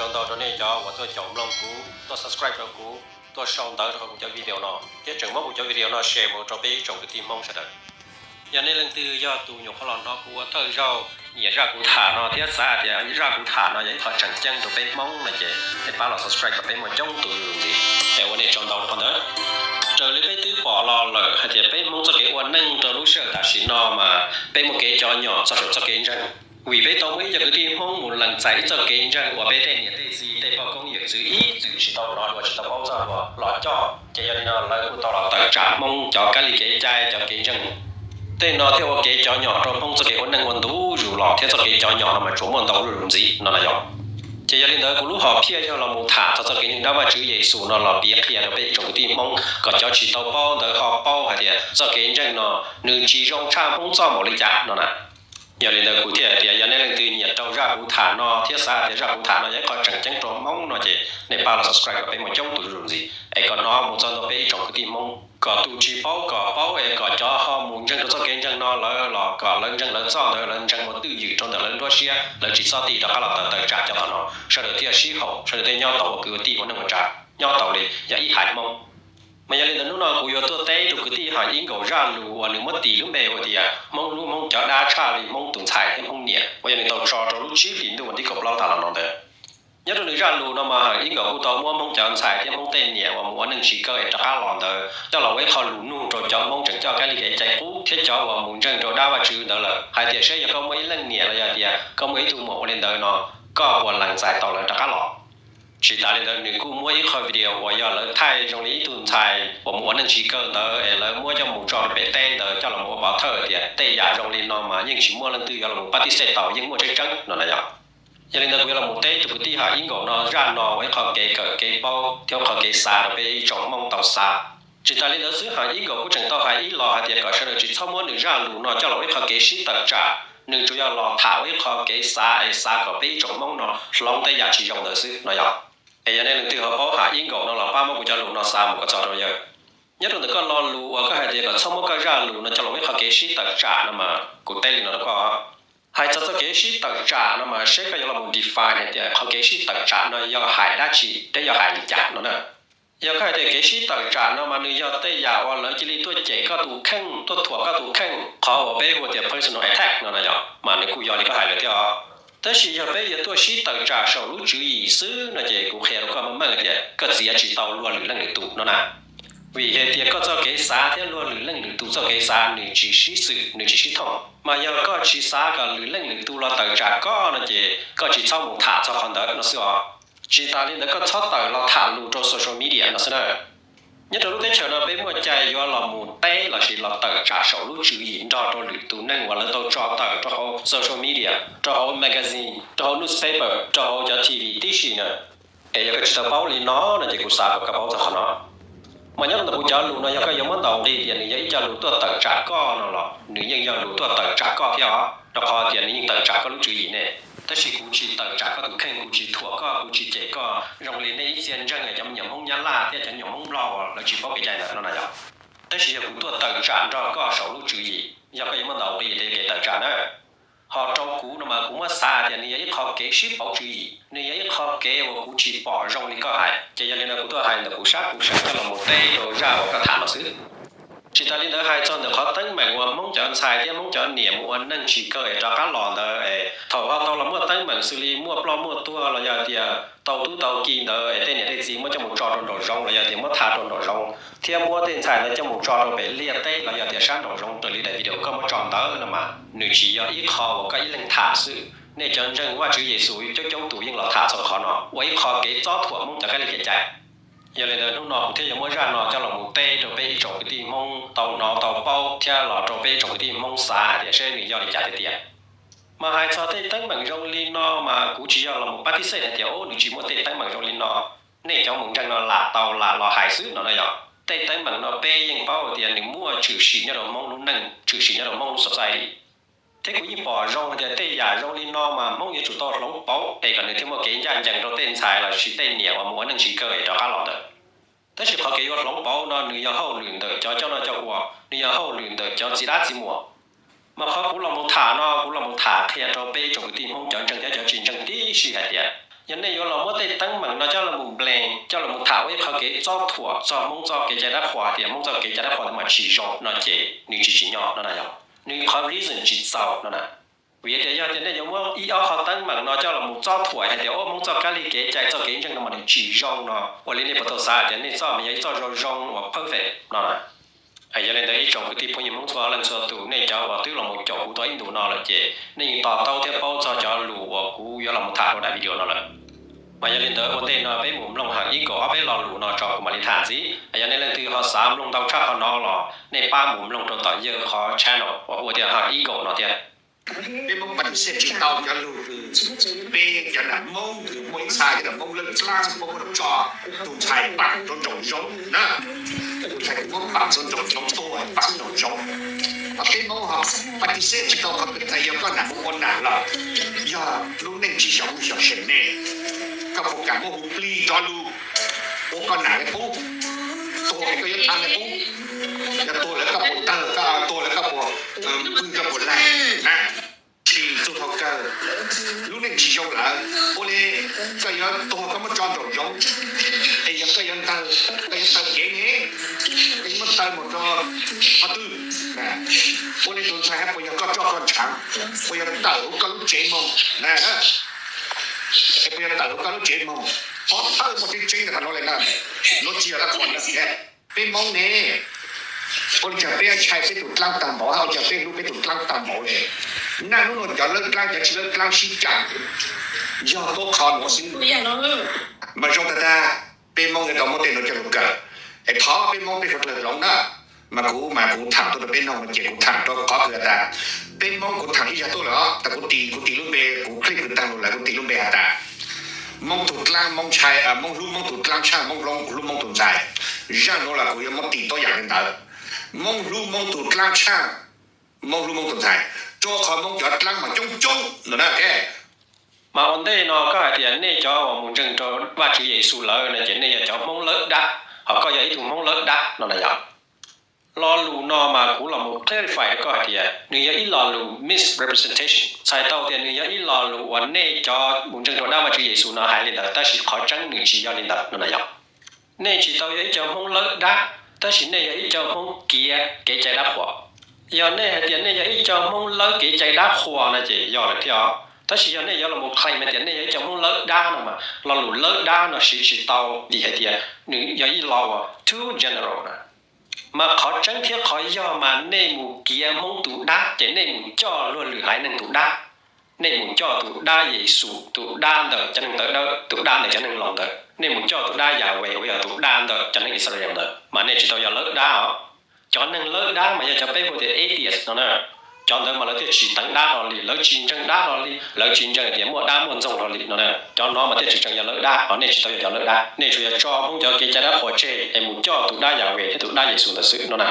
Ntau rau nej cov uas tuaj caum mloog kuv, tuaj subscribe rau kuv, tuaj sau ntawv rau kuv cov video no thiab tseem muab kuv cov video no share mus rau peb ib tsoom kwv tij Hmoob sawv daws. Yog nej leej twg yog tus nyuam qhuav los hnov kuv ua thawj zaug, nyiam zaj kuv tham no thiab xav tias zaj kuv tham no yog ib qho tseem ceeb rau peb Hmoob no ces nej pab los subscribe kom peb muaj coob tus zus ntxiv. Es ua nej tsaug ntau rau qhov ntawd. Raws li peb twb pom los lawm hais tias peb Hmoob txoj kev ua neej rau lub sij hawm tam sim no mas peb muaj kev cov nyom txog saum txoj kev ntseeg. Vim peb tau muaj ib co kwv tij Hmoob mus lees txais ib txoj kev ntseeg uas peb tej niam tej txiv tej poj koob yawm txwv ib txwm tsis tau hnov dua tsis tau paub txog dua los coj, ces yog li no lawv kuj tau los tawm tsam Hmoob cov kab li kev cai cov kev ntseeg. Tej no thiaj ua kev cov nyom rau Hmoob txoj kev ua neej ua ntu zus los thiab txoj kev cov nyom no mas tsuas muaj ntau zuj zus ntxiv no na yom. Ces yog li ntawd kuv lub hom phiaj yog los mus tham txog txoj kev ntseeg dab Vajtswv Yexus no los piav qhia rau peb ib tsoom kwv tij Hmoob kom cov tsis tau paub ntawd ho paub hais tias txoj kev ntseeg no nws tsis zoo tshaj Hmoob txoj npaum li cas no na. Yog li ntawd kuv thiaj hais tias yog nej leej twg nyiam raug zaj kuv tham no thiab xav tias zaj kuv tham no yog ib qho tseem ceeb rau Hmoob no ces nej pab los subscribe kom peb muaj coob tus zuj zus ntxiv es kom hnov mus txog ntua peb ib tsoom kwv tij Hmoob, kom tus tsis paub kom paub es kom cov ho mus ntseeg rau txoj kev ntseeg no lawv los kom lawv ntseeg lawv txoj ntawd lawv ntseeg ua twj ywm rau ntawm lawv nruab siab, lawv tsis txhob tig rov qab los tawm tawm tsam cov tom no, sawv daws thiaj sib haum, sawv daws thiaj nyob tau ua kwv ua tij ua neej ua tsav nyob tau li yog ib haiv Hmoob. Mas yog li ntawd hnub no kuv yuav tuaj teb rau kwv tij hom ib nkaus zaj lus uas nws muab tis lub npe hu tias Hmoob hlub Hmoob cov dab tshaj li Hmoob tus ntxhais thiab Hmoob niam uas yog nws tau tso rau lub tsib hlis ntuj vas thib kaum plaub tas los no ntawd. Nyob rau nws zaj lus no mas hom ib nkaus kuj tau muab Hmoob cov ntxhais thiab Hmoob tej niam uas mus ua neej tsis kawg es rov qab los ntawd coj los ua ib qho lus nug rau cov Hmoob tseem coj kab li kev cai qub thiab cov uas mus ntseeg rau dab Vajtswv ntawd lawm hais tias seb yog koj muaj ib leej niam los yog tias koj muaj ib tug muam ua li ntawd no, koj puas lees txais tau lawv rov qab los. Tsis tas li ntawd nws kuj muab ib qho video uas yog lawv thaij zoo li ib tug ntxhais uas mus ua neej tsis kawg ntawd es lawv muab coj mus tso rau pem teb ntawd coj los ua pov thawj tias tej yam zoo li no mas yeej tsis muaj leej twg yuav los mus pab tib xej tau, yeej muaj tseeb tseeb no na yom. Yog li ntawd kuv yuav los mus teb tus kwv tij hom ib nkaus no zaj no ua ib qho kev kawm kev paub thiab ua qho kev xav rau peb ib tsoom Hmoob tau xav. Tsis tas li ntawd xwb hom ib nkaus kuj tseem tau hais ib los hais tias kom sawv daws tsis txhob muab nws zaj lus no coj los ua ib qho kev sib tawm tsam, nws tsuas yog los tham ua ib qho kev xav es xav kom peb ib tsoom Hmoob no hloov tej yam tsis zoo ntawd xwb no yom. Es yog nej leej twg ho paub hom ib nkaus no los pab muab kuv cov lus no xa mus kom txog rau yawg. Nyob rau ntawm koj lo lus uas koj hais tias kom txhob muab koj zaj lus no coj los ua ib qho kev sib tawm tsam no mas kuv teb li no rau koj. Hais txog txoj kev sib tawm tsam no mas seb koj yuav los mus define hais tias qhov kev sib tawm tsam no yog hais dab tsi thiab yog hais li cas no na. Yog koj hais tias kev sib tawm tsam no mas nws yog tej yam uas lawv cia li tuaj cem koj tus kheej, tuaj thuam koj tus kheej, qhov uas peb hu tias personal attack no na yom, mas nws kuj yog li koj hais lawm thiab os. Tab sis yog peb yuav tuaj sib tawm tsam saum lub tswv yim xwb no ces kuv qhia rau koj meej meej tias koj txiav tsis tau luag lwm leej lwm tus no na. Vim hais tias koj txoj kev xav thiab luag lwm leej lwm tus txoj kev xav nws tsis sib xwm, nws tsis sib thooj. Mas yog koj tsis xav kom lwm leej lwm tus los tawm tsam koj no ces koj tsis txhob mus tham txog qhov ntawd no xwb os. Tsis tas li ntawd koj txhob tawm los tham lus rau social media no xwb na. Nyob rau lub teb chaws no peb muaj cai yuav los mus teb lossis los tawm tsam saum lub tswv yim nrog rau lwm tus neeg uas lawv tau tso tawm rau hauv social media, rau hauv magazine, rau hauv newspaper, rau hauv cov T V tib si na. Es yog koj tsis tau paub li no no ces kuv xav kom koj paub txog qhov no. Mas nyob rau ntawm kuv cov lus no yog koj yuav muab ntaus nqi tias nws yog ib co lus tuaj tawm tsam koj no los nws yeej yog lus tuaj tawm tsam koj thiab os, rau qhov tias nws yeej tawm tsam koj lub tswv yim ne. Tab sis kuv tsis tawm tsam koj tus kheej, kuv tsis thuam koj, kuv tsis cem koj zoo li nej ib txhia ntseeg cov me nyuam Hmoob Nyab Laj thiab cov me nyuam Hmoob Nplog uas lawv tsis paub kev cai ntawm no na yom. Tab sis yog kuv tuaj tawm tsam nrog koj saum lub tswv yim, yog koj yuav muab ntaus nqi tias kev tawm tsam na. Ho rau kuv no mas kuv muab xav tias nws yog ib qho kev sib pauv tswv yim, nws yog ib qho kev uas kuv tsis pom zoo li koj hais, ces yog li no kuv tuaj hais ntawm kuv sab kuv sawv coj los mus teb rau zaj uas koj tham no xwb. Tsis tas li ntawd hais txog ntawm qhov teeb meem uas Hmoob cov ntxhais thiab Hmoob cov niam mus ua neej tsis kawg es rov qab los ntawd es thaum ho tau los muaj teeb meem xws li muaj ploj muaj tuag los yog tias tau tub tau ki ntawd es tej niam tej txiv muab coj mus tso rau nraum zoov los yog tias muab tha rau nraum zoov thiab muab tej ntxhais ntawd coj mus tso rau pem liaj teb los yog tias sab nraum zoov raws li daim video koj muab tso ntawd no mas nws tsis yog ib qho uas koj ib leeg tham xwb. Nej cov ntseeg Vajtswv Yexus coob coob tus yeej los tham txog qhov no ua ib qho kev txob thuam Hmoob cov kab li kev cai. Yog li ntawd hnub no kuv thiaj yuav muab zaj no coj los mus teb rau peb ib tsoom kwv tij Hmoob tau hnov tau paub thiab los rau peb ib tsoom kwv tij Hmoob xav hais tias seb nws yog li cas tiag tiag. Mas hais txog tej teeb meem zoo li no mas kuv tsis yog los mus pab tib xeej hais tias o nws tsis muaj tej teeb meem zoo li no. Nej cov mus ntseeg no lam tau lam los hais xwb no na yom. Tej teeb meem no peb yeej paub tias nws muaj tshwm sim nyob rau Hmoob lub neej, tshwm sim nyob rau Hmoob lub society. Thiab kuv yeej pom zoo hais tias tej yam zoo li no mas Hmoob yuav tsum tau hloov pauv es kom nws thiaj muaj kev ncaj ncees rau tej ntxhais lossis tej niam uas mus ua neej tsis kawg es rov qab los ntawd. Tab sis qhov kev yuav hloov pauv no nws yog hauj lwm ntawm cov coj noj coj ua, nws yog hauj lwm ntawm cov txiv dab txiv muam. Mas qhov kuv los mus tham no kuv los mus tham qhia rau peb tsoom kwv tij Hmoob cov ntseeg thiab cov tsis ntseeg tib si hais tias Yog nej yuav los muab tej teeb meem no coj los mus blame, coj los mus tham ua ib qhov kev txob thuam txog Hmoob txoj kev cai dab qhuas tias Hmoob txoj kev cai dab qhuas ntawd mas tsis zoo no ces nws tsis tsim nyog no na yog. Nws qhov reason tsis txaus no na. Vim tias yog tias nej yuav muab ib ob qhov teeb meem no coj los mus txob thuam hais tias ua Hmoob txoj kab li kev cai txoj kev ntseeg no mas nws tsis zoo no, ua li nej puas tau xav tias nej txoj mas yog ib txoj zoo zoo uas perfect no na. Yog li ntawd ib tsoom kwv tij phooj ywg Hmoob txhua leej txhua tus, nej cov uas twb los mus caum kuv tau ib ntus no lawm ces nej yeej to taub thiab paub txog cov lus uas kuv yuav los mus tham rau daim video no lawm. Mas yog li ntawd ua ntej no peb mus mloog Hawm Eagle ob peb lo lus no tso kuv mam li tham ntxiv. Yog nej leej twg ho xav mloog ntau tshaj qhov no los nej pab mus mloog rau tom yawg qhov channel uas hu ua tias Hawm Eagle no thiab. Peb Hmoob pas tis xej tsis tau cov lus kws peb cov nam Hmoob kws muaj ib txha cov nam Hmoob lawb dlaab Hmoob tso tus ntxhais pam rau nraum zoov na. Tus ntxhais kws muab pam rau nraum zoov tuag pam nraum zoov. Ho peb Hmoob ho pas tis xej tsis tau qhov kws txhais yog koj nam Hmoob ua nam lawm, yog lub neej tsis xyaum lub xyaum seem nej, koj puas kam muab hu plig rov lug ua koj nam le qub? Tuag es koj yuav tau le qub? Yog tuag lawm koj puas tawg, koj tuag lawm koj puas pw, koj puas laig na? Tsis txug thaum kawg, lub neej tsis zoo lawm, ua li koj yuav tuag koj muab tso nraum zoov, es yog koj yuav ntawg, koj yuav taw kev ne, koj yuav muab taw mus rau qhov twg? Ua li tus ntxhais hab puas yog koj roj koj ntshaav, puas yog tawm huv koj lub tsev moog na? Es puas yog tawm huv koj lub tsev moog? Qhov thawj muaj tseeb tseeb ntawm qhov nuav le na, nuav tsis yog lab qhuas na. Peb Moob ne, ua li cas peb ntshai peb tus dlaab taag npaum, ua li cas peb hlub peb tus dlaab taag npaum le? Naj nub nuav cov lawb dlaab cov tsis lawb dlaab sib caam, yog tuab qhov nuav xwb. Mas zoo tag tag, peb Moob yuav tau muab tej nuav coj lug kawm, es thov peb Moob peb suav dlawg hloov na. Mas kuv mas kuv thaam tuaj rau peb noog no ces kuv thaam rau qhov kws has tas, peb Moob kuv thaam ib zag tuaj lawm os, tas kuv tis, kuv tis lub npe, kuv clip kws taag lug lawm kuv tis lub npe has tas, Moob tug dlaab Moob ntshai, Moob hlub Moob tug dlaab tshaaj, Moob hlub Moob tug ntxhais. Zaaj nuav los kuv yuav muab tis tuab yaam le ntawd, Moob hlub Moob tug dlaab tshaaj, Moob hlub Moob tug ntxhais, rua qhov Moob cov dlaab mas coob coob ntawm na. Mas ua ntej no koj hais tias nej cov uas mus ntseeg rau Vaajtswv Yexus lawm no ces nej yog cov Hmoob lawb dab, ho koj yog ib tug Hmoob lawb dab no na yog. Lo lus no mas kuv los mus clarify rau koj hais tias nws yog ib lo lus misrepresentation, txhais tau tias nws yog ib lo lus uas nej cov mus ntseeg rau dab Vaajtswv Yexus no hais li ntawd, tab sis qhov tseeb nws tsis yog li ntawd no na yog. Nej tsis tau yog ib co Hmoob lawb dab, tab sis nej yog ib co Hmoob kiav kev cai dab qhuas. Yog nej hais tias nej yog ib co Hmoob lawb kev cai dab qhuas no ces yog lawm thiab os. Tab sis yog nej yuav los claim hais tias nej yog ib co Hmoob lawb dab no mas lo lus lawb dab no siv tsis tau, vim hais tias nws yog ib lo uas too general na. Mas qhov tseeb thiab qhov yog mas nej mus kiav Hmoob tus dab ces nej mus coj luag lwm haiv neeg tus dab. Nej mus coj tus dab Yexus, tus dab ntawm cov neeg tawv dawb, tus dab ntawm cov neeg laus ntawd. Nej mus coj tus dab Yahweh uas yog tus dab ntawm cov neeg Israel ntawd, mas nej tsis tau yog lawb dab os. Cov neeg lawb dab mas yog cov peb hu tias atheist no na. Cov ntawd mas lawv thiaj tsis teev dab hlo li, lawv tsis ntseeg dab hlo li, lawv tsis ntseeg tias muaj dab muaj ntxoog hlo li no na. Cov no mas thiaj tsis tseem yog lawb dab, ho nej tsis tau yog cov lawb dab. Nej tsuas yog tso Hmoob cov kev cai dab qhuas tseg es mus coj tus dab Yahweh thiab tus dab Yexus ntawd xwb no na.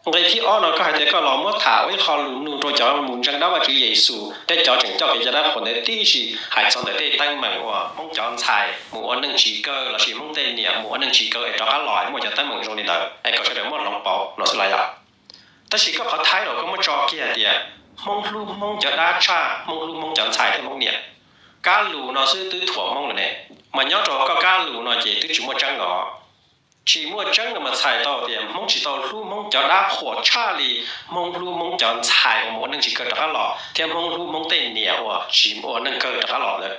Nqe thib ob no koj hais tias koj los muab tham ua ib qho lus nug rau cov mus ntseeg dab Vajtswv Yexus thiab cov tseem coj kev cai dab qhuas ntawd tib si, hais txog ntawm tej teeb meem uas Hmoob cov ntxhais mus ua neej tsis kawg lossis Hmoob tej niam mus ua neej tsis kawg es rov qab los es muaj cov teeb meem zoo li ntawd es kom sawv daws muab hloov pauv no xwb los yog. Tab sis koj qhov title koj muab tso kiag tias Hmoob hlub Hmoob cov dab tshaj, Hmoob hlub Hmoob cov ntxhais thiab Hmoob niam. Kab lus no xwb twb thuam Hmoob lawm ne, mas nyob rau koj kab lus no ces twb tsis muaj tseeb os. Tsis muaj tseeb no mas txhais tau tias Hmoob tsis tau hlub Hmoob cov dab qhuas tshaj li Hmoob hlub Hmoob cov ntxhais uas mus ua neej tsis kawg rov qab los thiab Hmoob hlub Hmoob tej niam uas tsis ua neej kawg rov qab los lawm.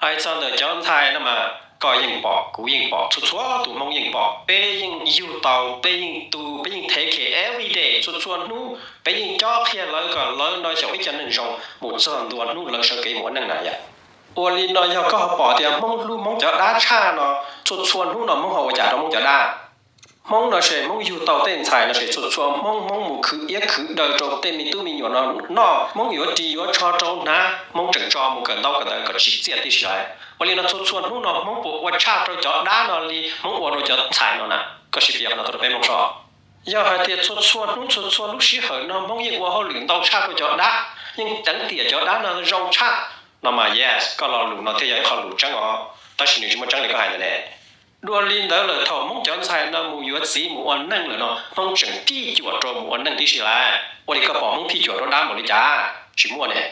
Hais txog ntawm cov ntxhais no mas koj yeej pom, kuv yeej pom, txhua txhua tus Hmoob yeej pom, peb yeej yug tau, peb yeej tu, peb yeej thev khes every day, txhua txhua hnub peb yeej cob qhia lawv kom lawv no xyaum ib co neeg zoo mus txog ntua hnub lawv sawv kev mus ua neej na yom. Ua li no yog koj ho pom tias Hmoob hlub Hmoob cov dab tshaj no, txhua txhua hnub no Hmoob ho ua cas rau Hmoob cov dab? Hmoob no ces Hmoob yug tau tej ntxhais no ces txhua txhua Hmoob, Hmoob mus khwv iab khwv daw rau tej me tub me nyuam no noj, Hmoob yuav ris yuav tsho rau hnav, Hmoob tseem tso mus kawm ntaub kawm ntawv kom tsim txiaj tib si lawm. Ua li no txhua txhua hnub no Hmoob puas ua tshaj rau cov dab no li Hmoob ua rau cov ntxhais no na? Koj sim piav qhov no tuaj rau peb mloog soj. Yog hais tias txhua txhua hnub txhua txhua lub sij hawm no Hmoob yeej ua hauj lwm ntau tshaj rau cov dab, yeej teev tiam cov dab no zoo tshaj no mas yes, koj lo lus no thiaj yog ib qho lus tseeb os, tab sis nws tsis muaj tseeb li koj hais ntawd ne. Dua li ntawd lawm thaum Hmoob cov ntxhais no mus yuav txiv mus ua neej lawm no Hmoob tseem phij cuam rau mus ua neej tib si lawm. Ua li koj pom Hmoob phij cuam rau dab npaum li cas? Tsis muaj ne.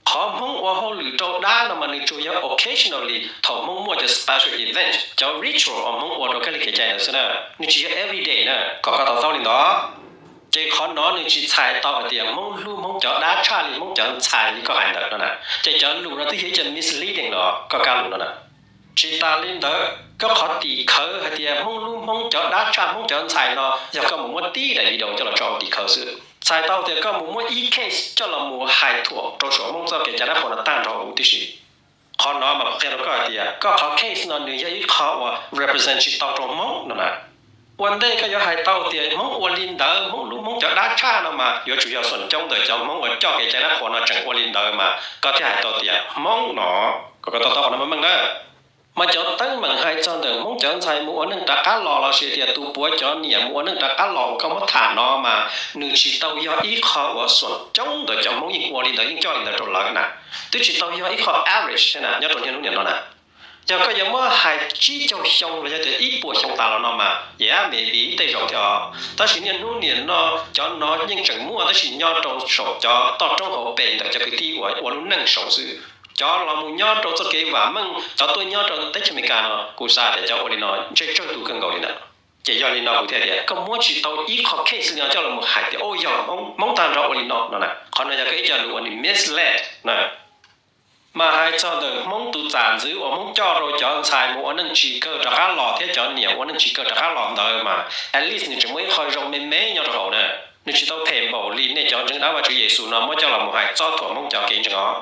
Qhov Hmoob ua hauj lwm rau dab no mas nws tsuas yog occasionally thaum Hmoob muaj cov special event, cov ritual uas Hmoob ua rau kab li kev cai ntawd xwb na, nws tsis yog everyday na, kom koj to taub li ntawd. Ces qhov no nws tsis txhais tau hais tias Hmoob hlub Hmoob cov dab tshaj li Hmoob cov ntxhais li koj hais ntawd no na. Ces cov lus no twb yog ib co misleading los koj kab lus no na. Tsis tas li ntawd, koj qhov tim khawv hais tias Hmoob hlub Hmoob cov dab tshaj Hmoob cov ntxhais no yog koj mus muab tib daim video coj los tso ua tim khawv xwb. Txhais tau tias koj mus muab ib case coj los mus hais thuam rau saum Hmoob txoj kev cai dab qhuas no tag nrho huv tib si. Qhov no mas kuv qhia rau koj hais tias koj qhov case no nws yog ib qho uas represent tsis tau rau Hmoob no na. Ua ntej koj yuav hais tau tias Hmoob ua li ntawd, Hmoob hlub Hmoob cov dab tshaj no mas yuav tsum yog xoom coob ntawm cov Hmoob uas coj kev cai dab qhuas no tseem ua li ntawd mas koj thiaj hais tau tias Hmoob no. Kom koj to taub qhov no meej meej na. Mas cov teeb meem hais txog ntawm Hmoob cov ntxhais mus ua neej rov qab los lossis tias tus puav cov niam mus ua neej rov qab los uas koj muab tham no mas nws tsis tau yog ib qho uas xoom coob ntawm cov Hmoob yeej ua li ntawd yeej coj li ntawd rau lawv na. Twb tsis tau yog ib qho average thiab na nyob rau niaj hnub niam no na. Yog koj yuav muab hais tsib caug xyoo los yog tias ib puas xyoo tas los no mas yam maybe tej zaum thiab os. Tab sis niaj hnub niam no cov no yeej tseem muaj tab sis nyob rau saum cov toj roob hauv pes ntawm cov kwv tij uas ua lub neej saud xwb. Cov los mus nyob rau txoj kev vam meej, cov tuaj nyob rau teb chaws Amelikas no kuv xav tias cov ua li no ntshe tsawg tus kawg nkaus li ntawd. Ces yog li no kuv thiaj tias koj muab tsis tau ib qho case li no coj los mus hais tias o yog Hmoob tag nrho ua li no no na. Qhov no yog koj ib co lus uas nws mislead na. Mas hais txog ntawm Hmoob tus txam ntxwv uas Hmoob coj rau cov ntxhais mus ua neej tsis kawg rov qab los thiab cov niam ua neej tsis kawg rov qab los ntawd mas at least nws tseem muaj ib qho zoo me me nyob rau hauv na. Nws tsis tau phem npaum li nej cov ntseeg dab Vajtswv Yexus no muab coj los mus hais txob thuam Hmoob cov kev ntseeg os.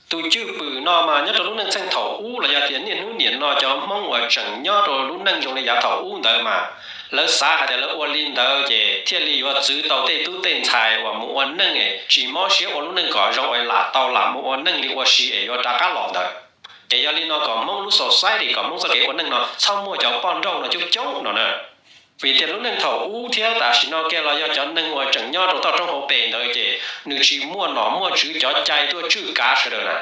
Tus cwj pwm no mas nyob rau lub neej txheej thaum ub los yog tias niaj hnub niam no cov Hmoob uas tseem nyob rau lub neej zoo li yav thaum ub ntawd mas lawv xav hais tias lawv ua li ntawd ces thiaj li yuav txwv tau tej tub tej ntxhais uas mus ua neej tsis mob siab ua lub neej kom zoo es lam tau lam mus ua neej li ua si es yuav rov qab los ntawd. Ces yog li no kom Hmoob lub society kom Hmoob txoj kev ua neej no txhob muaj cov poj nrauj no coob coob no na. Vim tias lub neej thaum ub thiab tam sim no kiag los yog cov neeg uas tseem nyob rau toj roob hauv pes ntawd ces nws tsis muaj nom muaj tswv cov cai tuaj tswj kav sawv daws na.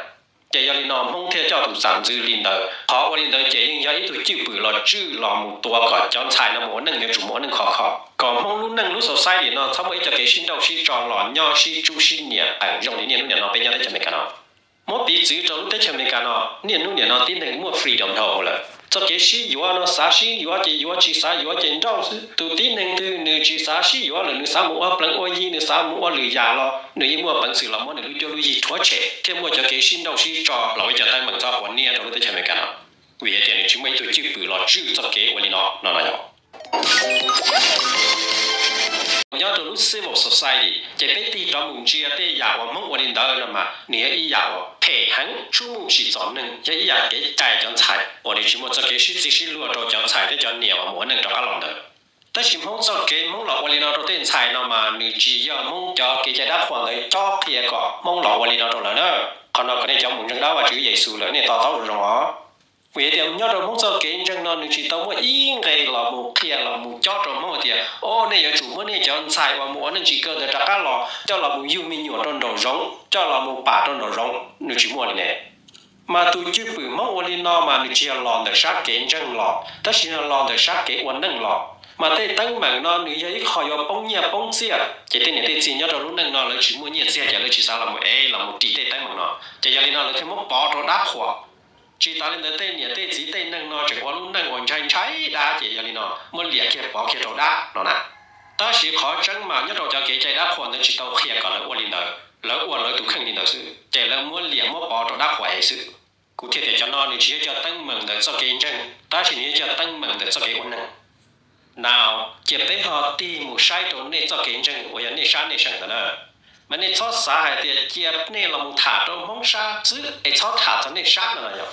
Ces yog li no Hmoob thiaj coj tus txam ntxwv li ntawd. Qhov ua li ntawd ces yeej yog ib tug cwj pwm los tswj los mus tua kom cov ntxhais no mus ua neej yuav tsum mus ua neej khov kho, kom Hmoob lub neej lub society no txhob muaj ib co kev sib nrauj sib tso los nyob sib tsub sib niam qees zoo li niaj hnub niam no peb nyob teb chaws Amelikas no. Muab piv txwv rau lub teb chaws Amelikas no, niaj hnub niam no tib neeg muaj freedom dhau lawm. Txoj kev sib yuav no xav sib yuav ces yuav, tsis xav yuav ces nrauj xwb. Tus tib neeg twg nws tsis xav sib yuav lawm, nws xav mus ua pleev ua yi, nws xav mus ua lwm yam los nws yeej muaj peev xwm los muab nws lub cuab lub yig rhuav tshem thiab muaj cov kev sib nrauj sib tso los ua ib co teeb meem txhob quav niab rau lub teb chaws Amelikas no. Vim hais tias nws tsis muaj ib tug cwj pwm los tswj txoj kev ua li no no no yog. Nyob rau lub civil society ces peb tig rov mus ntsia tej yam uas Hmoob ua li ntawd no mas nws yog ib yam uas phem heev, tsuj muj tsim txom neeg, yog ib yam kev cai cov ntxhais uas nws tsis muaj txoj kev sib txig sib luag rau cov ntxhais thiab cov niam uas mus ua neej rov qab los ntawd. Tab sis Hmoob txoj kev Hmoob los ua li no rau tej ntxhais no mas nws tsis yog Hmoob cov kev cai dab qhuas ntawd cob qhia kom Hmoob los ua li no rau lawv na. Qhov no kom nej cov mus ntseeg dab Vajtswv Yexus lawm nej to taub zoo zoo os. Vim tias nyob rau Hmoob txoj kev ntseeg no nws tsis tau muaj ib nqe los mus qhia los mus cob rau Hmoob hais tias o nej yuav tsum muab nej cov ntxhais uas mus ua neej tsis kawg ntawd rov qab los coj los mus yug me nyuam rau nraum zoov, coj los mus pam rau nraum zoov, nws tsis muaj li ne. Mas tus cwj pwm Hmoob ua li no mas nws tsis yog los ntawm sab kev ntseeg los, tab sis yog los ntawm sab kev ua neej los. Mas tej teeb meem no nws yog ib qho yuav poob nyiaj poob txiaj, ces tej niam tej txiv nyob rau lub neej no lawv tsis muaj nyiaj txiag ces lawv tsis xav los mus ev los mus ris tej teeb meem no. Ces yog li no lawv thiaj muab pov rau dab qhuas. Tsis tas li ntawd tej niam tej txiv tej neeg no tseem ua lub neej uas ntshai ntshai dab ces yog li no muab liam kiag pov kiag rau dab no na. Tab sis qhov tseeb mas nyob rau cov kev cai dab qhuas ntawd tsis tau qhia kom lawv ua li ntawd, lawv ua lawv tus kheej li ntawd xwb, ces lawv muab liam muab pov rau dab qhuas ev xwb. Kuv thiaj tias cov no nws tsis yog cov teeb meem ntawm txoj kev ntseeg, tab sis nws yog cov teeb meem ntawm txoj kev ua neeg. Now cia peb ho tig mus saib rau nej txoj kev ntseeg uas yog nej sab nej seem ntawd na. Mas nej txhob xav hais tias cia nej los mus tham rau Hmoob sab xwb es txhob tham txog nej sab no los yog.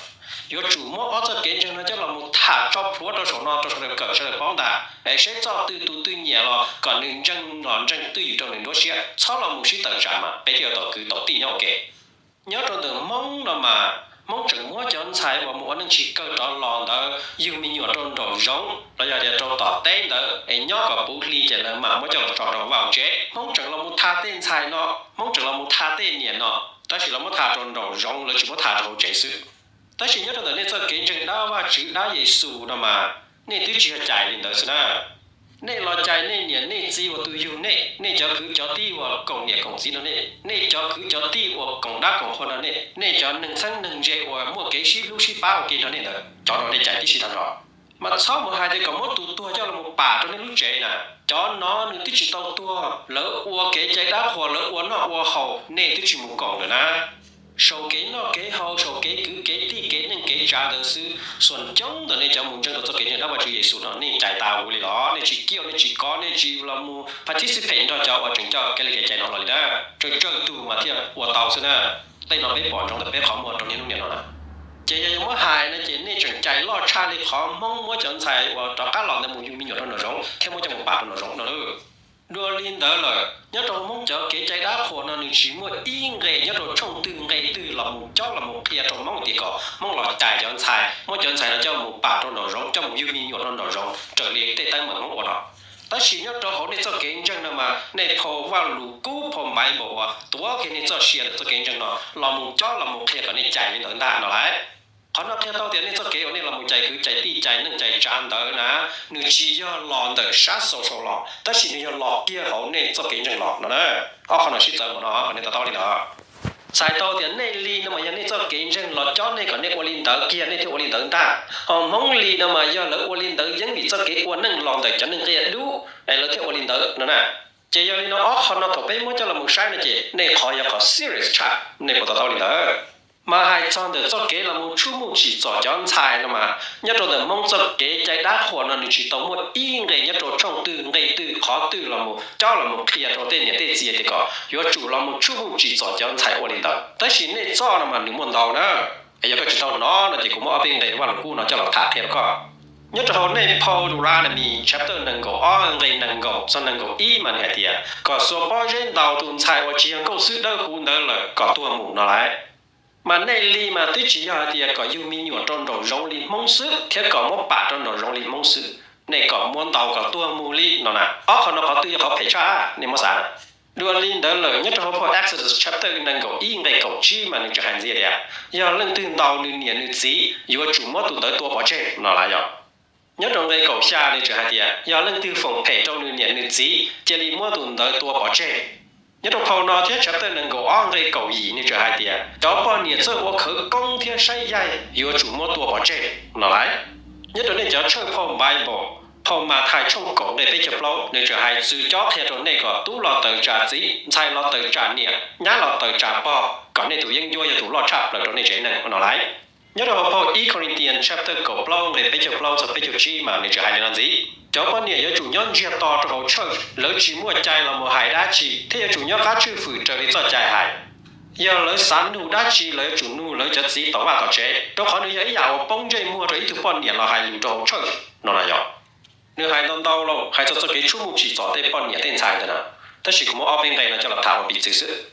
Yuav tsum muab ob txoj kev ntseeg no coj los mus tham tso plhuav rau saum no rau sawv daws kawm sawv daws paub ntag es seb txoj twg tus twg nyiam los kom nws ntseeg los ntseeg twj ywm rau nws nruab siab, txhob los mus sib tawm tsam mas peb thiaj yuav tau kwv tau tij nyob ua ke. Nyob rau ntawm Hmoob no mas Hmoob tseem muab cov ntxhais uas mus ua neej tsis kawg rov los ntawd yug me nyuam rau nraum zoov los yog tias rau tom teb ntawd es nyob kom puv hli ces lawv mam muab coj los tso rau vaj tsev. Hmoob tseem los mus tha tej ntxhais no, Hmoob tseem los mus tha tej niam no, tab sis los muab tha rau nraum zoov, lawv tsis muab tha rau hauv tsev xwb. Tab sis nyob rau ntawm nej txoj kev ntseeg dab Vajtswv dab Yexus no mas nej twb tsis yog cais li ntawd xwb na. Nej los cais nej niam nej txiv uas tus yug nej, nej cov kwv cov tij uas koom niam koom txiv nrog nej, nej cov kwv cov tij uas koom dab koom qhua nrog nej, nej cov neeg txheeb neeg ze uas muaj kev sib hlub sib pab ua ke nrog nej ntawd, cov no nej cais tib si tag nrho. Mas txhob mus hais tias kom muab tus tuag coj los pam rau nej lub tsev na. Cov no nws twb tsis tau tuag, lawv ua kev cai dab qhuas, lawv ua noj ua haus, nej twb tsis mus koom lawm na. Saum kev noj kev haus, saum kev kwv kev tij kev neej kev tsav ntawd xwb, xuas coob ntawm nej cov mus ntseeg rau txoj kev ntseeg dab Vajtswv Yexus no nej cais tas huv li los? Nej tsis kiaj, nej tsis kov, nej tsis los mus participate nrog cov uas tseem coj kev li kev cai no los li na. Tsawg tsawg tug mas thiaj ua tau xwb na. Tej no peb pom ntsoov ntawm peb qhov muag rau niaj hnub niam no na. Ces yog yuav muab hais no ces nej tseem cais loj tshaj li qhov Hmoob muab cov ntxhais uas rov qab los ntawd mus yug me nyuam rau nraum zoov thiab muab coj mus pam rau nraum zoov no. Dua li ntawd lawm, nyob rau Hmoob cov kev cai dab qhuas no nws tsis muaj ib nqe nyob rau tshooj twg nqe twg los mus cob los mus qhia rau Hmoob tias kom Hmoob los cais cov ntxhais, muab cov ntxhais no coj mus pam rau nraum zoov, coj mus yug me nyuam rau nraum zoov raws li tej teeb meem Hmoob ua no. Tab sis nyob rau hauv nej txoj kev ntseeg no mas nej phau Vajluskub, phau Bible uas tuav kiag nej txoj sia ntawm txoj kev ntseeg no los mus cob los mus qhia kom nej cais li ntawd ntag no lauj. Qhov no qhia tau tias nej txoj kev uas nej los mus cais kwv cais tij cais neej cais tsav ntawd na, nws tsis yog los ntawm sab social los, tab sis nws yog los kiag hauv nej txoj kev ntseeg los no na. Ob qhov no sib txawv mus no kom nej to taub li ntawd. Txhais tau tias nej li no mas yog nej txoj kev ntseeg los cob nej kom nej ua li ntawd kiag nej thiaj ua li ntawd ntag. Ho Hmoob li no mas yog lawv ua li ntawd yeeb vim txoj kev ua neej los ntawm cov neeg qia dub es lawv thiaj ua li ntawd no na. Ces yog li no ob qhov no thaum peb muab coj los mus saib no ces nej qhov yog qhov serious tshaj, nej puas to taub li ntawd? Mas hais txog ntawm txoj kev los mus tshub muj tsim txom cov ntxhais no mas nyob rau ntawm Hmoob txoj kev cai dab qhuas no nws tsis tau muaj ib nqe nyob rau tshooj twg nqe twg qhov twg los mus cob los mus qhia rau tej niam tej txiv tias kom yuav tsum los mus tshub muj tsim txom cov ntxhais ua li ntawd. Tab sis nej txoj no mas nws muaj ntau na. Es yog koj tsis tau hnov no ces kuv muab ob peb nqe Vajluskub no coj los tham qhia rau koj. Nyob rau hauv nej phau Deuteronomy chapter nees nkaum ob nqe nees nkaum txog nees nkaum ib mas nws hais tias kom xuas pob zeb ntaus tus ntxhais uas tsis yog nkauj xwb dawb huv ntawd lawm kom tuag mus no lauj. Mas nej li mas twb tsis yog hais tias kom yug me nyuam rau nraum zoov li Hmoob xwb thiab kom muab pam rau nraum zoov li Hmoob xwb, nej kom muab ntaus kom tuag mus li no na. Ob qhov no qhov twg yog qhov phem tshaj nej muab xav na? Dua li ntawd lawm nyob rau hauv phau Exodus chapter nees nkaum ib nqe kaum tsib mas nws tseem hais ntxiv tias yog leej twg ntaus nws niam nws txiv yuav tsum muab tus ntawd tua pov tseg no lauj. Yog nyob rau nqe kaum xya nws tseem hais tias yog leej twg foom phem rau nws niam nws txiv cia li muab tus ntawd tua pov tseg. Nyob rau phau no thiab chapter nees nkaum ob nqe kaum yim nws tseem hais tias cov poj niam txawj ua khawv koob thiab saib yaig yuav tsum muab tua pov tseg no lauj. Nyob rau nej cov tshawj phau Bible, phau Mathais tshooj kaum nqe peb caug plaub nws tseem hais txwv cob qhia rau nej kom tub los tawm tsam txiv, ntxhais los tawm tsam niam, nyab los tawm tsam pog, kom nej tus yeeb ncuab yog tus loj tshaj plaws rau nej tsev neeg no lauj. Nyob rau hauv phau Ib Corinthians chapter kaum plaub nqe peb caug plaub txog peb caug tsib mas nws tseem hais li no ntxiv, cov poj niam yuav tsum nyob ntsiag to rau hauv church, lawv tsis muaj cai los mus hais dab tsi thiab yuav tsum nyob qab tswj hwm raws li txoj cai hais. Yog lawv xav nug dab tsi lawv yuav tsum nug lawv cov txiv tom vaj tom tsev, rau qhov nws yog ib yam uas poob ntsej muag rau ib tug poj niam los hais lus rau hauv church no na yog. Nws hais ntau ntau lauj, hais txog txoj kev tshub muj tsim txom tej poj niam tej ntxhais ntawd na, tab sis kuv muab ob peb nqe no coj los tham ua piv txwv xwb.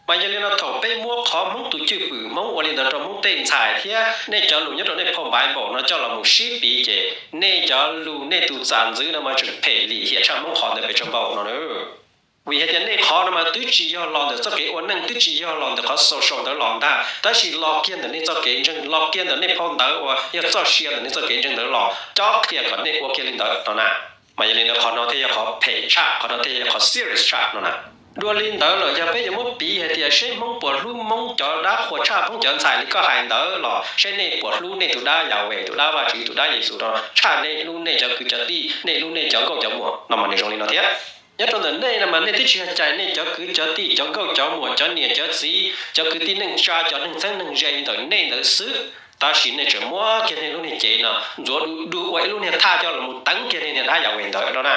Mas yog li no thaum peb muab qhov Hmoob tus cwj pwm Hmoob ua li ntawd rau Hmoob tej ntxhais thiab nej cov lus nyob rau nej phau Bible no coj los mus sib piv ces nej cov lus nej tus txam ntxwv no mas tseem phem lim hiam tshaj Hmoob qhov ntawd pes tsawg npaum no na. Vim hais tias nej qhov no mas twb tsis yog los ntawm txoj kev ua neej, twb tsis yog los ntawm qhov social ntawd los ntag, tab sis los kiag ntawm nej txoj kev ntseeg, los kiag ntawm nej phau ntawv uas yog txoj sia ntawm nej txoj kev ntseeg ntawd los cob qhia kom nej ua kiag li ntawd no na. Mas yog li ntawd qhov no thiaj yog qhov phem tshaj, qhov no thiaj yog qhov serious tshaj no na. Dua li ntawd lawm yog peb yuav muab piv hais tias seb Hmoob puas hlub Hmoob cov dab qhuas tshaj Hmoob cov ntxhais li koj hais ntawd los seb nej puas hlub nej tus dab Yahweh, tus dab Vajtswv, tus dab Yexus no tshaj nej hlub nej cov kwv cov tij, nej hlub nej cov nkauj cov muam no mas nws zoo li no thiab. Nyob rau ntawm nej no mas nej twb tsis yog cais nej cov kwv cov tij, cov nkauj cov muam, cov niam cov txiv, cov kwv tij neej tsa, cov neeg txheeb neeg ze ntawm nej ntawd xwb, tab sis nej tseem muab kiag nej lub niag cev no ntxuav du du ua ib lub niag thaj coj los mus teev kiag nej niag dab Yahweh ntawd no na.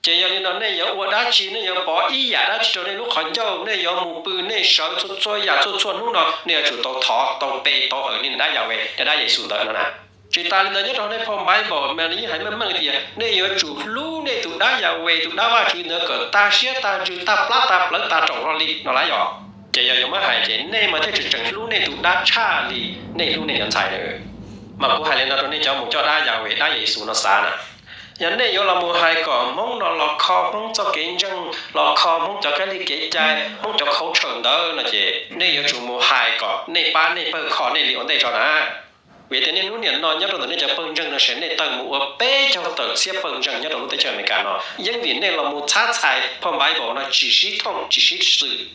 Ces yog li no nej yuav ua dab tsi, nej yuav pov ib yam dab tsi rau nej lub qhov ncauj, nej yuav mus pw nej sawv txhua txhua yam txhua txhua hnub no nej yuav tsum tau thov tau pe tau hawm nej niag dab Yahweh, niag dab Yexus ntawd no na. Tsis tas li ntawd nyob rau nej phau Bible mas nws yeej hais meej meej tias nej yuav tsum hlub nej tus dab Yahweh, tus dab Vajtswv ntawd kom tag siab tag ntsws tag plab tag plawv tag rooj hlo li no lauj yog. Ces yog yuav muab hais ces nej mas thiaj tseem tseem hlub nej tus dab tshaj li nej hlub nej cov ntxhais lawm. Mas kuv hais li no rau nej cov mus coj dab Yahweh dab Yexus no xav na, yog nej yuav los mus hais kom Hmoob no los kho Hmoob txoj kev ntseeg, los kho Hmoob cov kab li kev cai, Hmoob cov khau tshawm ntawd no ces nej yuav tsum mus hais kom nej pab nej pawg kho nej li ua ntej tso na. Vim tias niaj hnub niam no nyob rau ntawm nej cov pawg ntseeg no ces nej tawg mus ua peb caug tawm txhiab pawg ntseeg nyob rau lub teb chaws Amelikas no, yeej vim nej los mus txhab txhais phoj npaiv npaum no tsis sib thooj tsis sib xwm.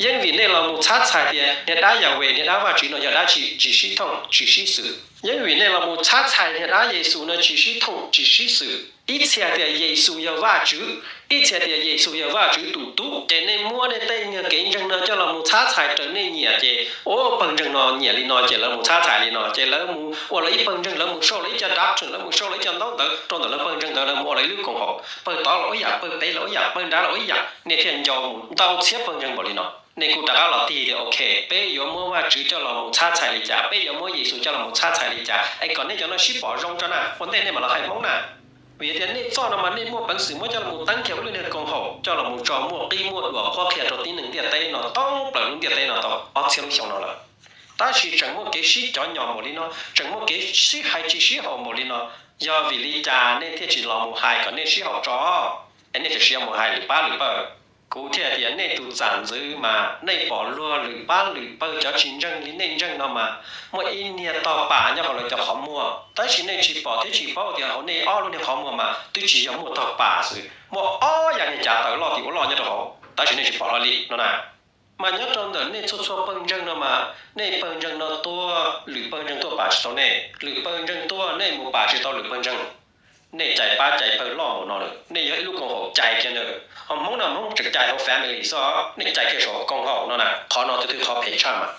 Yeej vim nej los mus txhab txhais tias niag dab Yas Ves, niag dab Vajtswv no yog dab tsi tsis sib thooj tsis sib xwm. Yeej vim nej los mus txhab txhais niag dab Yexus no tsis sib thooj tsis sib xwm. Ib txhia tias Yexus yog Vajtswv, ib txhia tias Yexus yog Vajtswv tus tub, ces nej muab nej tej niag kev ntseeg no coj los mus txhab txhais raws nej nyiam ces, ua pawg ntseeg no nyiam li no ces lawv mus txhab txhais li no ces lawv mus ua lawv ib pawg ntseeg, lawv mus sau lawv ib co doctrine, lawv mus sau lawv ib co ntaub ntawv rau ntawm lawv pawg ntseeg ntawd, lawv mus ua lawv ib lub koom haum, pawg tod los ib yam, pawg pem los ib yam, pawg nrad los ib yam, nej thiaj nco mus ntau txhiab pawg ntseeg npaum li no. Nej kuj rov qab los tig tias ok, peb yuav muab Vajtswv coj los mus txhab txhais li cas, peb yuav muab Yexus coj los mus txhab txhais li cas, es kom nej cov no sib pom zoo tso na, ua ntej nej mam los hais Hmoob na. Vim tias nej txoj no mas nej muaj peev xwm muab coj los mus teeb kiag ua lub niag koom haum coj los mus tso muaj qib muaj duas qhuab qhia rau tib neeg ntiaj teb no thoob plaws lub ntiaj teb no tau ob txhiab lub xyoo no lawm. Tab sis tseem muaj kev sib cov nyom npaum li no, tseem muaj kev sib hais tsis sib haum npaum li no, yog vim li cas nej thiaj tsis los mus hais kom nej sib haum tso, es nej tseem siv mus hais lwm pab lwm pawg? Kuv thiaj tias nej tus txam ntxwv mas nej pom luag lwm pab lwm pawg cov tsis ntseeg li nej ntseeg no mas muaj ib niag tog pam nyob hauv lawv cov qhov muag, tab sis nej tsis pom thiab tsis paub tias hauv nej ob lub niag qhov muag mas twb tsis yog muaj tog pam xwb, muaj ob yam niag cav taws loj tim ua loj nyob rau hauv, tab sis nej tsis pom hlo li no na. Mas nyob rau ntawm nej txhua txhua pawg ntseeg no mas nej pawg ntseeg no tuag, lwm pawg ntseeg tuaj pam tsis tau nej, lwm pawg ntseeg tuag nej mus pam tsis tau lwm pawg ntseeg. Nej cais pab cais pawg loj npaum no lawm, nej yog ib lub koom haum cais kiag ntawd, ho Hmoob no Hmoob tseem cais hauv family xwb, nej cais kiag saum koom haum no na, qhov no tus twg qhov phem tshaj mas.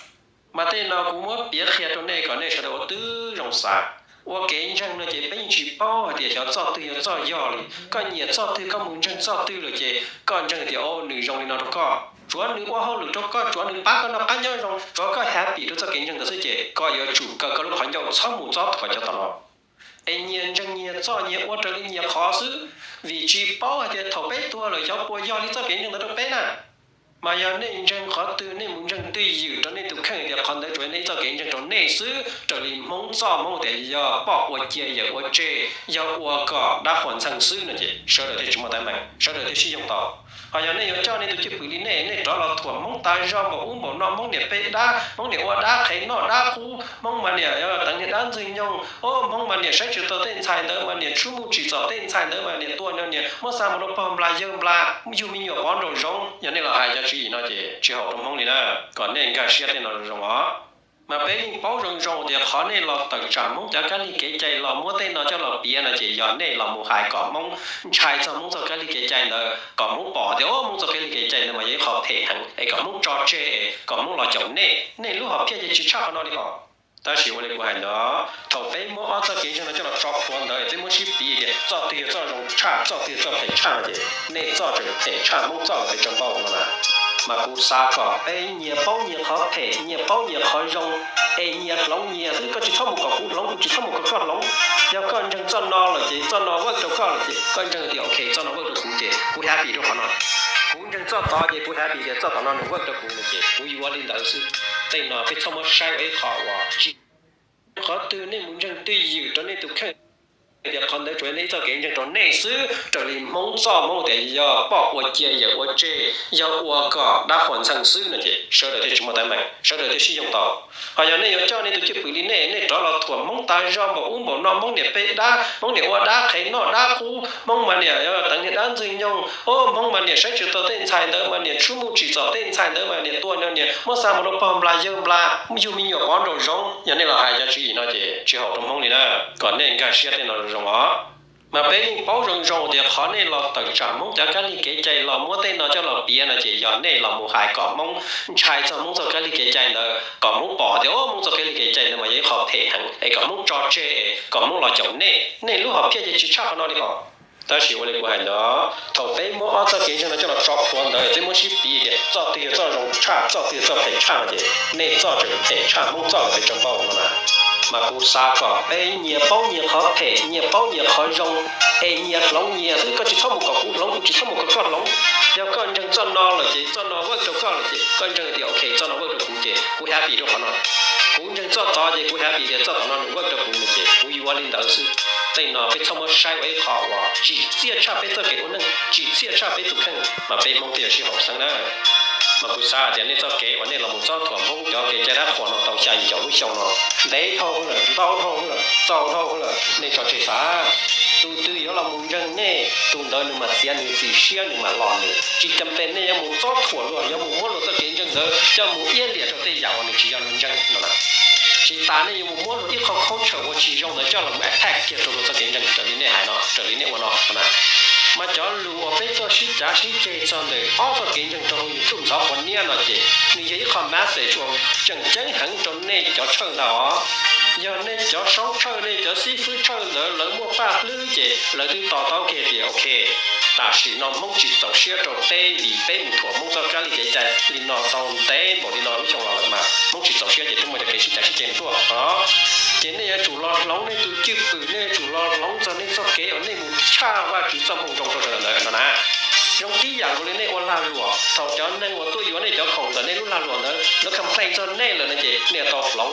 Mas tej no kuv muab piav qhia rau nej kom nej sawv daws ua tib zoo xav. Ua kev ntseeg no ces peb yeej tsis paub hais tias xyov txoj twg yog txoj yog li. Koj nyiam txoj twg koj mus ntseeg txoj twg lawm ces koj ntseeg tias o nws zoo li no rau koj, tsuav nws ua hauj lwm rau koj, tsuav nws pab koj noj qab nyob zoo, tsuav koj happy rau txoj kev ntseeg ntawd xwb ces koj yuav tsum kaw koj lub qhov ncauj txhob mus txob thuam cov tom no. Es nyias ntseeg nyias txoj, nyias ua raws li nyias qhov xwb, vim tsis paub hais tias thaum peb tuag lawm xyov puas yog li txoj kev ntseeg ntawd rau peb na. Mas yog nej ntseeg qhov twg nej mus ntseeg twj ywm rau nej tus kheej tias qhov ntawd tsuas yog nej ib txoj kev ntseeg rau nej xwb, raws li Hmoob txoj Hmoob tias yog poj ua cia yawm ua tseg, yog ua kom dab qhuas ntxhee xwb no ces sawv daws thiaj tsis muaj teeb meem, sawv daws thiaj sib yoog tau. Ho yog nej yuav coj nej tus cwj pwm li nej, nej rov los thuam Hmoob tas zog npaum ub npaum no, Hmoob niam peb dab, Hmoob niam ua dab qhev noj dab qub, Hmoob mas niam teev niag dab ntxwg nyoog, o Hmoob mas niam saib tsis taus tej ntxhais ntawd mas niam tsuab muj tsim txom tej ntxhais ntawd mas niam tua no niam muab xa mus rau pog nplas yawg nplas, yug me nyuam pov nraum zoov. Yog nej los hais cov tswv yim no ces tsis haum rau Hmoob li na, kom nej nkag siab tej no zoo os. Mas peb yeej paub zoo zoo tias qhov nej los tawm tsam Hmoob cov kab lig kev cai los muab tej no coj los piav no ces yog nej los mus hais kom Hmoob ntshai txog Hmoob txoj kab lig kev cai ntawd, kom Hmoob pom tias o Hmoob txoj kab lig kev cai ntawd mas yog ib qho phem heev es kom Hmoob tso tseg es kom Hmoob los caum nej. Nej lub hom phiaj ces tsis tshaj qhov no li hos. Tab sis ua li kuv hais ntawd, thaum peb muab ob txoj kev ntseeg no coj los tso plhuav ntawd, peb muab sib piv tias txoj twg yog txoj zoo tshaj, txoj twg yog txoj phem tshaj no ces nej txoj tseem phem tshaj Hmoob txoj lawm peb tsaus npaum no na. Mas kuv xav kom peb nyias paub nyias qhov phem, nyias paub nyias qhov zoo, es nyias hloov nyias xwb, koj tsis txhob mus kom kuv hloov, kuv tsis txhob mus kom koj hloov. Yog koj ntseeg txoj no lawm ces txoj no work rau koj lawm ces koj ntseeg tias ok txoj no work rau kuv ces kuv happy rau qhov no. Kuv ntseeg txoj tod ces kuv happy tias txoj tod no nws work rau kuv no ces kuv yuav li ntawd xwb. Tej no peb txhob muab saib ua ib qho uas tsis, qhov twg nej mus ntseeg twj ywm rau nej tus kheej tias qhov ntawd tsuas yog nej ib txoj kev ntseeg rau nej xwb, raws li Hmoob txoj Hmoob tias yog poj ua cia yawm ua tseg, yog ua kom dab qhuas ntxhee xwb no ces sawv daws thiaj tsis muaj teeb meem, sawv daws thiaj sib yoog tau. Ho yog nej yuav coj nej tus cwj pwm li nej, nej rov los thuam Hmoob tas zog npaum ub npaum no, Hmoob niam peb dab, Hmoob niam ua dab qhev noj dab qub, Hmoob mas niam teev niag dab ntxwg nyoog, o Hmoob mas niam saib tsis taus tej ntxhais ntawd mas niam tsuab muj tsim txom tej ntxhais ntawd mas niam tua no niam muab xa mus rau pog nplas yawg nplas, yug me nyuam pov nraum zoov. Yog nej los hais cov tswv yim no ces tsis haum rau Hmoob li na, kom nej nkag siab tej no zoo os. Mas peb yeej paub zoo zoo tias qhov nej los tawm tsam Hmoob cov kab lig kev cai los muab tej no coj los piav no ces yog nej los mus hais kom Hmoob ntshai txog Hmoob txoj kab lig kev cai ntawd, kom Hmoob pom tias o Hmoob txoj kab lig kev cai ntawd mas yog ib qho phem heev es kom Hmoob tso tseg es kom Hmoob los caum nej. Nej lub hom phiaj ces tsis tshaj qhov no li hos. Tab sis ua li kuv hais ntawd, thaum peb muab ob txoj kev ntseeg no coj los tso plhuav ntawd, peb muab sib piv tias txoj twg yog txoj zoo tshaj, txoj twg yog txoj phem tshaj no ces nej txoj tseem phem tshaj Hmoob txoj lawm peb tsaus npaum no na. Mas kuv xav kom peb nyias paub nyias qhov phem, nyias paub nyias qhov zoo, es nyias hloov nyias xwb, koj tsis txhob mus kom kuv hloov, kuv tsis txhob mus kom koj hloov. Yog koj ntseeg txoj no lawm ces txoj no work rau koj lawm ces koj ntseeg tias ok txoj no work rau kuv ces kuv happy rau qhov no. Kuv ntseeg txoj tod ces kuv happy tias txoj tod no nws work rau kuv no ces kuv yuav li ntawd xwb. Tej no peb txhob muab saib ua ib qho uas tsim txiaj tshaj peb txoj kev ua neej, tsim txiaj tshaj peb tus kheej mas peb Hmoob thiaj yuav sib haum xeeb na. Mas kuv xav tias nej txoj kev uas nej los mus txob thuam Hmoob cov kev cai dab qhuas no tau xya yim caum lub xyoo no ntev dhau lawm, ntau dhau lawm, txaus dhau lawm, nej tso tseg xav. Tus twg yuav los mus ntseeg nej, tus ntawd nws mam txiav nws txim siab, nws mam los nws. Tsis cam pes nej yuav mus txob thuam luag, yuav mus muab luag txoj kev ntseeg ntawd coj mus iab liam rau tej yam uas nws tsis yog nws ntseeg no na. Tsis tas nej yuav mus muab luag ib qho khaub tshawm uas tsis zoo ntawd coj los mus attack kiag rau luag txoj kev ntseeg raws li nej hais no, raws li nej ua no na. Mas cov lus uas peb tuaj sib cav sib ceg txog ntawm ob txoj kev ntseeg rau hauv YouTube ntxhov qhuav niab no ces nws yog ib qho message uas tseem ceeb heev rau nej cov tshawj ntag os. Yog nej cov saub tshawj, nej cov xib fwb tshawj ntawd lawv muaj paj hlwb ces lawv twb to taub kiag tias ok, tam sim no Hmoob tsis txaus siab rau peb vim peb mus thuam Hmoob txoj kab li kev cai li no tau ntev npaum li no lub xyoo los lawm mas Hmoob tsis txaus siab ces twb muaj cov kev sib cav sib ceg tuaj os. Ces nej yuav tsum los hloov nej tus cwj pwm, nej yuav tsum los hloov txog nej txoj kev uas nej mus tshaj Vajtswv txoj moo zoo rau sawv daws ntawd no na. Zoo tib yam nkaus li nej ua lag luam, thaum cov neeg uas tuaj yuav nej cov khoom ntawm nej lub lag luam ntawd lawv complain txog nej lawm no ces nej yuav tau hloov lawm.